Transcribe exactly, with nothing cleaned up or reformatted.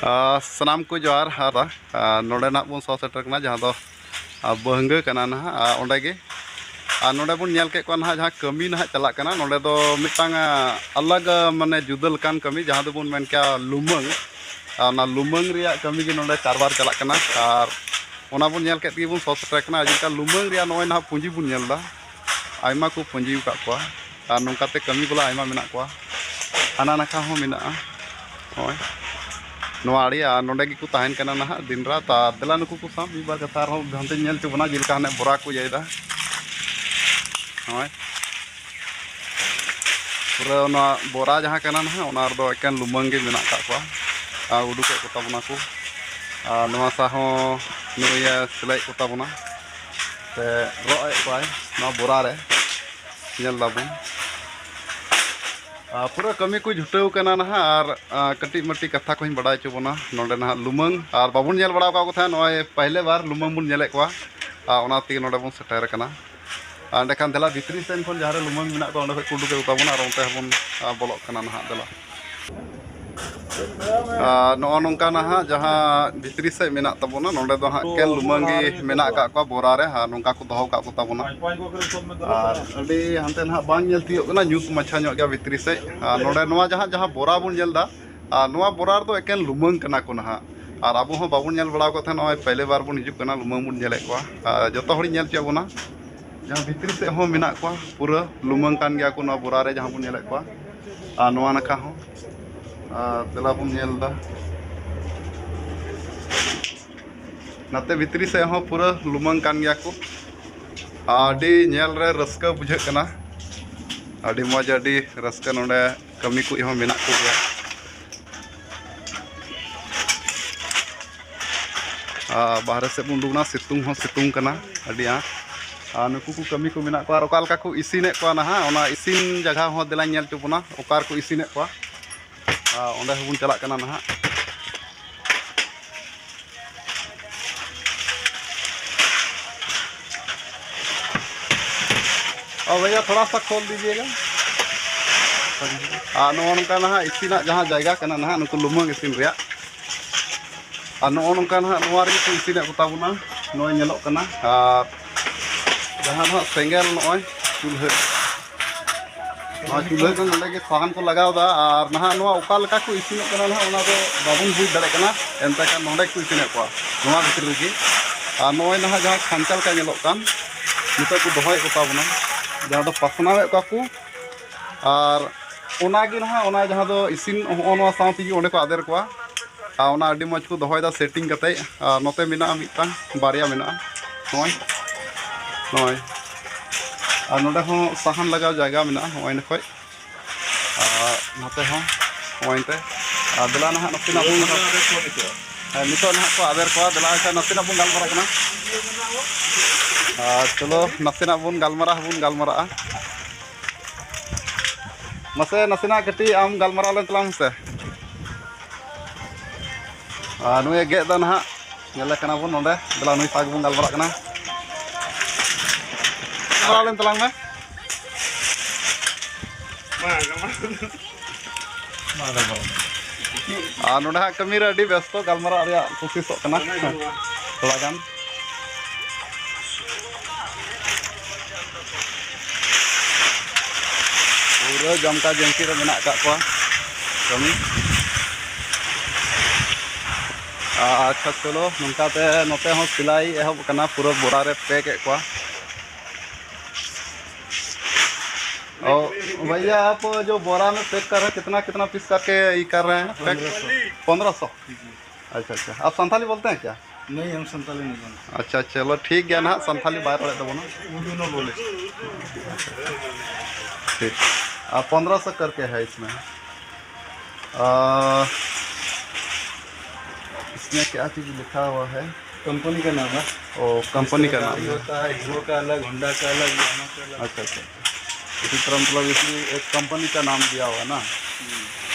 ᱟᱨ ᱥᱟᱱᱟᱢ ᱠᱚ ᱡᱚᱦᱟᱨ᱾ ᱟᱨ, ᱟᱨ ᱱᱚᱰᱮ ᱱᱟᱦᱟᱜ ᱵᱚᱱ ᱥᱚ ᱥᱮᱴᱮᱨ ᱠᱟᱱᱟ, ᱡᱟᱦᱟᱸ ᱫᱚ, ᱟᱨ, ᱵᱟᱹᱦᱝᱜᱟᱹ ᱠᱟᱱᱟ ᱱᱟᱦᱟᱜ᱾ ᱟᱨ ᱚᱸᱰᱮ ᱜᱮ, ᱟᱨ ᱱᱚᱰᱮ ᱵᱚᱱ ᱧᱮᱞ ᱠᱮᱫ ᱠᱚᱣᱟ ᱱᱟᱦᱟᱜ, ᱡᱟᱦᱟᱸ ᱠᱟᱹᱢᱤ ᱱᱟᱦᱟᱜ ᱪᱟᱞᱟᱜ ᱠᱟᱱᱟ, ᱱᱚᱰᱮ ᱫᱚ ᱢᱤᱫᱴᱟᱝ, ᱟᱨ, ᱟᱞᱟᱜᱽ, ᱟᱨ, ᱢᱟᱱᱮ ᱡᱩᱫᱟᱹ ᱞᱮᱠᱟᱱ ᱠᱟᱹᱢᱤ, ᱡᱟᱦᱟᱸ ᱫᱚᱵᱚᱱ ᱢᱮᱱ ᱠᱮᱭᱟ ᱞᱩᱢᱟᱹᱝ᱾ ᱟᱨ ᱚᱱᱟ ᱞᱩᱢᱟᱹᱝ ᱨᱮᱭᱟᱜ ᱠᱟᱹᱢᱤ ᱜᱮ ᱱᱚᱰᱮ ᱠᱟᱨᱵᱟᱨ ᱪᱟᱞᱟᱜ ᱠᱟᱱᱟ᱾ ᱟᱨ ᱚᱱᱟ ᱵᱚᱱ ᱧᱮᱞ ᱠᱮᱫ ᱛᱮᱜᱮ ᱵᱚᱱ ᱥᱚ ᱥᱮᱴᱮᱨ ᱠᱟᱱᱟ᱾ ᱡᱮᱞᱮᱠᱟ ᱞᱩᱢᱟᱹᱝ ᱨᱮᱭᱟᱜ ᱱᱚᱜᱼᱚᱭ ᱱᱟᱦᱟᱜ ᱯᱩᱸᱡᱤ ᱵᱚᱱ ᱧᱮᱞ ᱮᱫᱟ, ᱟᱭᱢᱟ ᱠᱚ ᱯᱩᱸᱡᱤ ᱟᱠᱟᱫ ᱠᱚᱣᱟ᱾ ᱟᱨ ᱱᱚᱝᱠᱟᱛᱮ ᱠᱟᱹᱢᱤ ᱵᱟᱞᱟ ᱟᱭᱢᱟ ᱢᱮᱱᱟᱜ ᱠᱚᱣᱟ᱾ ᱦᱟᱱᱟ ᱱᱟᱠᱷᱟ ᱦᱚᱸ ᱢᱮᱱᱟᱜᱼᱟ᱾ ᱱᱚᱜᱼᱚᱭ ᱱᱚᱣᱟ ᱟᱲᱮ, ᱟᱨ ᱱᱚᱰᱮ ᱜᱮᱠᱚ ᱛᱟᱦᱮᱱ ᱠᱟᱱᱟ ᱱᱟᱦᱟᱜ ᱫᱤᱱ ᱨᱟᱛ᱾ ᱟᱨ ᱫᱮᱞᱟ ᱱᱩᱠᱩ ᱠᱚ ᱥᱟᱶ ᱢᱤᱫ ᱵᱟᱨ ᱠᱟᱛᱷᱟ ᱟᱨᱦᱚᱸ ᱦᱟᱱᱛᱮᱧ ᱧᱮᱞ ᱦᱚᱪᱚ ᱵᱚᱱᱟ, ᱡᱮᱞᱮᱠᱟ ᱦᱟᱱᱮ ᱵᱚᱨᱟ ᱠᱚ ᱤᱭᱟᱹᱭᱮᱫᱟ᱾ ᱱᱚᱜᱼᱚᱭ ᱯᱩᱨᱟᱹ ᱱᱚᱣᱟ ᱵᱚᱨᱟ ᱡᱟᱦᱟᱸ ᱠᱟᱱᱟ ᱱᱟᱦᱟᱜ, ᱚᱱᱟ ᱨᱮᱫᱚ ᱮᱠᱮᱱ ᱞᱩᱢᱟᱹᱝ ᱜᱮ ᱢᱮᱱᱟᱜ ᱟᱠᱟᱫ ᱠᱚᱣᱟ᱾ ᱟᱨ ᱩᱰᱩᱠᱮᱫ ᱠᱚ ᱛᱟᱵᱚᱱᱟ ᱠᱚ᱾ ᱟᱨ ᱱᱚᱣᱟ ᱥᱟᱶ ᱦᱚᱸ ᱱᱩᱭᱮ ᱥᱤᱞᱟᱹᱭᱮᱫ ᱠᱚ ᱛᱟᱵᱚᱱᱟ᱾ ᱥᱮ ᱨᱚᱜ ᱮᱫ ᱠᱚᱣᱟᱭ ᱱᱚᱣᱟ ᱵᱚᱨᱟ ᱨᱮ, ᱧᱮᱞ ᱫᱟᱵᱚᱱ᱾ ᱟᱨ ᱯᱩᱨᱟᱹ ᱠᱟᱹᱢᱤ ᱠᱚ ᱪᱷᱩᱴᱟᱹᱣ ᱠᱟᱱᱟ ᱱᱟᱦᱟᱜ᱾ ᱟᱨ, ᱟᱨ, ᱠᱟᱹᱴᱤᱡ ᱢᱟᱹᱴᱤᱡ ᱠᱟᱛᱷᱟ ᱠᱚᱧ ᱵᱟᱲᱟᱭ ᱦᱚᱪᱚ ᱵᱚᱱᱟ᱾ ᱱᱚᱰᱮ ᱱᱟᱦᱟᱜ ᱞᱩᱢᱟᱹᱝ, ᱟᱨ ᱵᱟᱵᱚᱱ ᱧᱮᱞ ᱵᱟᱲᱟ ᱟᱠᱟᱫ ᱠᱚ ᱛᱟᱦᱮᱸᱫ, ᱱᱚᱜᱼᱚᱭ ᱯᱟᱦᱞᱮ ᱵᱟᱨ ᱞᱩᱢᱟᱹᱝ ᱵᱚᱱ ᱧᱮᱞᱮᱫ ᱠᱚᱣᱟ᱾ ᱟᱨ ᱚᱱᱟ ᱛᱮᱜᱮ ᱱᱚᱰᱮ ᱵᱚᱱ ᱥᱮᱴᱮᱨ ᱟᱠᱟᱱᱟ᱾ ᱟᱨ ᱮᱸᱰᱮᱠᱷᱟᱱ ᱫᱮᱞᱟ ᱵᱷᱤᱛᱨᱤ ᱥᱮᱱ ᱠᱷᱚᱱ ᱡᱟᱦᱟᱸ ᱨᱮ ᱞᱩᱢᱟᱹᱝ ᱢᱮᱱᱟᱜ ᱠᱚᱣᱟ, ᱚᱸᱰᱮ ᱠᱷᱚᱱ ᱠᱚ ᱩᱰᱩᱠᱮᱫ ᱠᱚ ᱛᱟᱵᱚᱱᱟ, ᱟᱨ ᱚᱱᱛᱮ ᱦᱚᱸᱵᱚᱱ, ᱟᱨ, ᱵᱚᱞᱚᱜ ᱠᱟᱱᱟ ᱱᱟᱦᱟᱜ᱾ ᱫᱮᱞᱟ᱾ ᱟᱨ ᱱᱚᱜᱼᱚ ᱱᱚᱝᱠᱟ ᱱᱟᱦᱟᱜ ᱡᱟᱦᱟᱸ ᱵᱷᱤᱛᱨᱤ ᱥᱮᱫ ᱢᱮᱱᱟᱜ ᱛᱟᱵᱚᱱᱟ, ᱱᱚᱰᱮ ᱫᱚ ᱦᱟᱸᱜ ᱮᱠᱮᱱ ᱞᱩᱢᱟᱹᱝ ᱜᱮ ᱢᱮᱱᱟᱜ ᱟᱠᱟᱫ ᱠᱚᱣᱟ ᱵᱚᱨᱟ ᱨᱮ, ᱟᱨ ᱱᱚᱝᱠᱟ ᱠᱚ ᱫᱚᱦᱚ ᱠᱟᱜ ᱠᱚ ᱛᱟᱵᱚᱱᱟ᱾ ᱟᱨ ᱟᱹᱰᱤ ᱦᱟᱱᱛᱮ ᱱᱟᱦᱟᱜ ᱵᱟᱝ ᱧᱮᱞ ᱛᱤᱭᱳᱜ ᱠᱟᱱᱟ, ᱧᱩᱛ ᱢᱟᱪᱷᱟ ᱧᱚᱜ ᱜᱮᱭᱟ ᱵᱷᱤᱛᱨᱤ ᱥᱮᱫ᱾ ᱟᱨ ᱱᱚᱰᱮ ᱱᱚᱣᱟ ᱡᱟᱦᱟᱸ, ᱡᱟᱦᱟᱸ ᱵᱚᱨᱟ ᱵᱚᱱ ᱧᱮᱞ ᱮᱫᱟ, ᱟᱨ ᱱᱚᱣᱟ ᱵᱚᱨᱟ ᱨᱮᱫᱚ ᱮᱠᱮᱱ ᱞᱩᱢᱟᱹᱝ ᱠᱟᱱᱟ ᱠᱚ ᱱᱟᱦᱟᱜ᱾ ᱟᱨ ᱟᱵᱚ ᱦᱚᱸ ᱵᱟᱵᱚᱱ ᱧᱮᱞ ᱵᱟᱲᱟ ᱟᱠᱟᱫ ᱛᱟᱦᱮᱸᱫ, ᱱᱚᱜᱼᱚᱭ ᱯᱮᱦᱞᱮ ᱵᱟᱨ ᱵᱚᱱ ᱦᱤᱡᱩᱜ ᱠᱟᱱᱟ, ᱞᱩᱢᱟᱹᱝ ᱵᱚᱱ ᱧᱮᱞᱮᱫ ᱠᱚᱣᱟ᱾ ᱟᱨ ᱡᱚᱛᱚ ᱦᱚᱲᱤᱧ ᱧᱮᱞ ᱦᱚᱪᱚᱭᱮᱫ ᱵᱚᱱᱟ, ᱡᱟᱦᱟᱸ ᱵᱷᱤᱛᱨᱤ ᱥᱮᱫ ᱦᱚᱸ ᱢᱮᱱᱟᱜ ᱠᱚᱣᱟ, ᱯᱩᱨᱟᱹ ᱞᱩᱢᱟᱹᱝ ᱠᱟᱱ ᱜᱮᱭᱟ ᱠᱚ ᱱᱚᱣᱟ ᱵᱚᱨᱟ ᱨᱮ ᱡᱟᱦᱟᱸ ᱵᱚᱱ ᱧᱮᱞᱮᱫ ᱠᱚᱣᱟ᱾ ᱟᱨ ᱱᱚᱣᱟ ᱱᱟᱠᱷᱟ ᱦᱚᱸ, ᱟᱨ ᱫᱮᱞᱟ ᱵᱚᱱ ᱧᱮᱞ ᱮᱫᱟ, ᱱᱟᱛᱮ ᱵᱷᱤᱛᱨᱤ ᱥᱮᱫ ᱦᱚᱸ ᱯᱩᱨᱟᱹ ᱞᱩᱢᱟᱹᱝ ᱠᱟᱱ ᱜᱮᱭᱟ ᱠᱚ᱾ ᱟᱹᱰᱤ ᱧᱮᱞ ᱨᱮ ᱨᱟᱹᱥᱠᱟᱹ ᱵᱩᱡᱷᱟᱹᱜ ᱠᱟᱱᱟ, ᱟᱹᱰᱤ ᱢᱚᱡᱽ, ᱟᱹᱰᱤ ᱨᱟᱹᱥᱠᱟᱹ᱾ ᱱᱚᱰᱮ ᱠᱟᱹᱢᱤ ᱠᱚ ᱦᱚᱸ ᱢᱮᱱᱟᱜ ᱠᱚᱜᱮᱭᱟ᱾ ᱟᱨ ᱵᱟᱦᱨᱮ ᱥᱮᱫ ᱵᱚᱱ ᱩᱰᱩᱠ ᱮᱱᱟ, ᱥᱤᱛᱩᱝ ᱦᱚᱸ ᱥᱤᱛᱩᱝ ᱠᱟᱱᱟ ᱟᱹᱰᱤ ᱟᱸᱴ᱾ ᱟᱨ ᱱᱩᱠᱩ ᱠᱚ ᱠᱟᱹᱢᱤ ᱠᱚ ᱢᱮᱱᱟᱜ ᱠᱚᱣᱟ, ᱟᱨ ᱚᱠᱟ ᱞᱮᱠᱟ ᱠᱚ ᱤᱥᱤᱱᱮᱫ ᱠᱚᱣᱟ ᱱᱟᱦᱟᱜ, ᱚᱱᱟ ᱤᱥᱤᱱ ᱡᱟᱭᱜᱟ ᱦᱚᱸ ᱫᱮᱞᱟᱧ ᱧᱮᱞ ᱦᱚᱪᱚ ᱵᱚᱱᱟ, ᱚᱠᱟ ᱨᱮᱠᱚ ᱤᱥᱤᱱᱮᱫ ᱠᱚᱣᱟ᱾ ᱟᱨ ᱚᱸᱰᱮ ᱦᱚᱸᱵᱚᱱ ᱪᱟᱞᱟᱜ ᱠᱟᱱᱟ ᱱᱟᱦᱟᱜ᱾ ᱚ ᱵᱷᱟᱭᱟ, ᱛᱷᱚᱲᱟ ᱥᱟ ᱠᱷᱳᱞ ᱫᱤᱡᱤᱭᱮᱜᱟ᱾ ᱟᱨ ᱱᱚᱜᱼᱚ ᱱᱚᱝᱠᱟ ᱱᱟᱦᱟᱜ ᱤᱥᱤᱱᱟᱜ ᱡᱟᱦᱟᱸ ᱡᱟᱭᱜᱟ ᱠᱟᱱᱟ ᱱᱟᱦᱟᱜ, ᱱᱩᱠᱩ ᱞᱩᱢᱟᱹᱝ ᱤᱥᱤᱱ ᱨᱮᱭᱟᱜ, ᱟᱨ ᱱᱚᱜᱼᱚ ᱱᱚᱝᱠᱟ ᱱᱟᱦᱟᱜ ᱱᱚᱣᱟ ᱨᱮᱜᱮ ᱠᱚ ᱤᱥᱤᱱᱮᱫ ᱠᱚ ᱛᱟᱵᱚᱱᱟ, ᱱᱚᱜᱼᱚᱭ ᱧᱮᱞᱚᱜ ᱠᱟᱱᱟ᱾ ᱟᱨ ᱡᱟᱦᱟᱸ ᱱᱟᱦᱟᱜ ᱥᱮᱸᱜᱮᱞ ᱱᱚᱜᱼᱚᱭ ᱪᱩᱞᱦᱟᱹ, ᱱᱚᱣᱟ ᱪᱩᱞᱦᱟᱹ ᱫᱚ ᱱᱚᱰᱮ ᱜᱮ ᱥᱟᱦᱟᱱ ᱠᱚ ᱞᱟᱜᱟᱣ ᱮᱫᱟ᱾ ᱟᱨ ᱱᱟᱦᱟᱜ ᱱᱚᱣᱟ ᱚᱠᱟ ᱞᱮᱠᱟ ᱠᱚ ᱤᱥᱤᱱᱚᱜ ᱠᱟᱱᱟ ᱱᱟᱦᱟᱜ, ᱚᱱᱟ ᱫᱚ ᱵᱟᱵᱚᱱ ᱵᱩᱡᱽ ᱫᱟᱲᱮᱭᱟᱜ ᱠᱟᱱᱟ᱾ ᱮᱱᱛᱮ ᱠᱷᱟᱱ ᱱᱚᱰᱮ ᱠᱚ ᱤᱥᱤᱱᱮᱫ ᱠᱚᱣᱟ ᱱᱚᱣᱟ ᱵᱷᱤᱛᱨᱤ ᱨᱮᱜᱮ᱾ ᱟᱨ ᱱᱚᱜᱼᱚᱭ ᱱᱟᱦᱟᱜ ᱡᱟᱦᱟᱸ ᱠᱷᱟᱧᱪᱟ ᱞᱮᱠᱟ ᱧᱮᱞᱚᱜ ᱠᱟᱱ, ᱱᱤᱛᱚᱜ ᱠᱚ ᱫᱚᱦᱚᱭᱮᱫ ᱠᱚ ᱛᱟᱵᱚᱱᱟ, ᱡᱟᱦᱟᱸ ᱫᱚ ᱯᱟᱥᱱᱟᱣᱮᱫ ᱠᱚᱣᱟ ᱠᱚ᱾ ᱟᱨ ᱚᱱᱟᱜᱮ ᱱᱟᱦᱟᱜ ᱚᱱᱟ ᱡᱟᱦᱟᱸ ᱫᱚ ᱤᱥᱤᱱ ᱦᱚᱸᱜᱼᱚ ᱱᱚᱣᱟ ᱥᱟᱶ ᱛᱮᱜᱮ ᱚᱸᱰᱮ ᱠᱚ ᱟᱫᱮᱨ ᱠᱚᱣᱟ᱾ ᱟᱨ ᱚᱱᱟ ᱟᱹᱰᱤ ᱢᱚᱡᱽ ᱠᱚ ᱫᱚᱦᱚᱭᱮᱫᱟ ᱥᱮᱴᱤᱝ ᱠᱟᱛᱮᱫ᱾ ᱟᱨ ᱱᱚᱛᱮ ᱢᱮᱱᱟᱜᱼᱟ ᱢᱤᱫᱴᱟᱝ, ᱵᱟᱨᱭᱟ ᱢᱮᱱᱟᱜᱼᱟ, ᱱᱚᱜᱼᱚᱭ, ᱱᱚᱜᱼᱚᱭ᱾ ᱟᱨ ᱱᱚᱰᱮ ᱦᱚᱸ ᱥᱟᱦᱟᱱ ᱞᱟᱜᱟᱣ ᱡᱟᱭᱜᱟ ᱢᱮᱱᱟᱜᱼᱟ, ᱱᱚᱜᱼᱚᱭ ᱱᱚᱰᱮ ᱠᱷᱚᱡ᱾ ᱟᱨ ᱱᱚᱛᱮ ᱦᱚᱸ ᱱᱚᱜᱼᱚᱭ ᱮᱱᱛᱮ᱾ ᱟᱨ ᱫᱮᱞᱟ ᱱᱟᱦᱟᱜ ᱱᱟᱥᱮᱱᱟᱜ ᱵᱚᱱ, ᱦᱮᱸ, ᱱᱤᱛᱚᱜ ᱱᱟᱦᱟᱜ ᱠᱚ ᱟᱫᱮᱨ ᱠᱚᱣᱟ᱾ ᱫᱮᱞᱟ ᱟᱪᱪᱷᱟ, ᱱᱟᱥᱮᱱᱟᱜ ᱵᱚᱱ ᱜᱟᱞᱢᱟᱨᱟᱜ ᱠᱟᱱᱟ᱾ ᱟᱨ ᱪᱚᱞᱚ, ᱱᱟᱥᱮᱱᱟᱜ ᱵᱚᱱ ᱜᱟᱞᱢᱟᱨᱟᱣ ᱦᱚᱸᱵᱚᱱ ᱜᱟᱞᱢᱟᱨᱟᱜᱼᱟ᱾ ᱢᱟᱥᱮ ᱱᱟᱥᱮᱱᱟᱜ ᱠᱟᱹᱴᱤᱡ ᱟᱢ ᱜᱟᱞᱢᱟᱨᱟᱣ ᱞᱮᱱ ᱛᱟᱞᱟᱝ ᱢᱮᱥᱮ᱾ ᱟᱨ ᱱᱩᱭᱮ ᱜᱮᱫ ᱮᱫᱟ ᱱᱟᱦᱟᱜ, ᱧᱮᱞᱮ ᱠᱟᱱᱟ ᱵᱚᱱ ᱱᱚᱰᱮ᱾ ᱫᱮᱞᱟ ᱱᱩᱭ ᱥᱟᱶ ᱜᱮᱵᱚᱱ ᱜᱟᱞᱢᱟᱨᱟᱜ ᱠᱟᱱᱟ᱾ ᱜᱟᱞᱢᱟᱨᱟᱣ ᱞᱮᱱ ᱛᱟᱞᱟᱝ ᱢᱮ᱾ ᱟᱨ ᱱᱚᱰᱮ ᱦᱟᱸᱜ ᱠᱟᱹᱢᱤ ᱨᱮ ᱟᱹᱰᱤ ᱵᱮᱥᱛᱚ, ᱜᱟᱞᱢᱟᱨᱟᱣ ᱨᱮᱭᱟᱜ ᱠᱳᱥᱤᱥᱚᱜ ᱠᱟᱱᱟ ᱛᱷᱚᱲᱟ ᱜᱟᱱ᱾ ᱯᱩᱨᱟᱹ ᱡᱚᱢᱠᱟ ᱡᱚᱢᱠᱤ ᱨᱮ ᱢᱮᱱᱟᱜ ᱟᱠᱟᱫ ᱠᱚᱣᱟ ᱠᱟᱹᱢᱤ᱾ ᱟᱪᱪᱷᱟ, ᱪᱚᱞᱚ, ᱱᱚᱝᱠᱟᱛᱮ ᱱᱚᱛᱮ ᱦᱚᱸ ᱥᱤᱞᱟᱭ ᱮᱦᱚᱵ ᱟᱠᱟᱱᱟ, ᱯᱩᱨᱟᱹ ᱵᱚᱨᱟ ᱨᱮ ᱯᱮᱠ ᱮᱫ ᱠᱚᱣᱟ᱾ ओ भैया, आप जो बोरा में पैक कर रहे हैं, कितना कितना पीस करके ये कर रहे हैं पैक? पंद्रह सौ। अच्छा, अच्छा। आप संथाली बोलते हैं क्या? नहीं, हम संथाली नहीं बोलते। अच्छा, चलो ठीक है ना, संथाली बाय पड़े तो बोलो। उर्दू ना बोले। ठीक। आप पंद्रह सौ करके है इसमें। आ, इसमें क्या चीज़ लिखा हुआ है? कंपनी का नाम है। ओ, कंपनी का नाम है। होता है, हीरो का अलग, होंडा का अलग, यामा का अलग। अच्छा, अच्छा, अच्छा। इसी तरह मतलब इसमें एक कंपनी का नाम दिया हुआ है ना?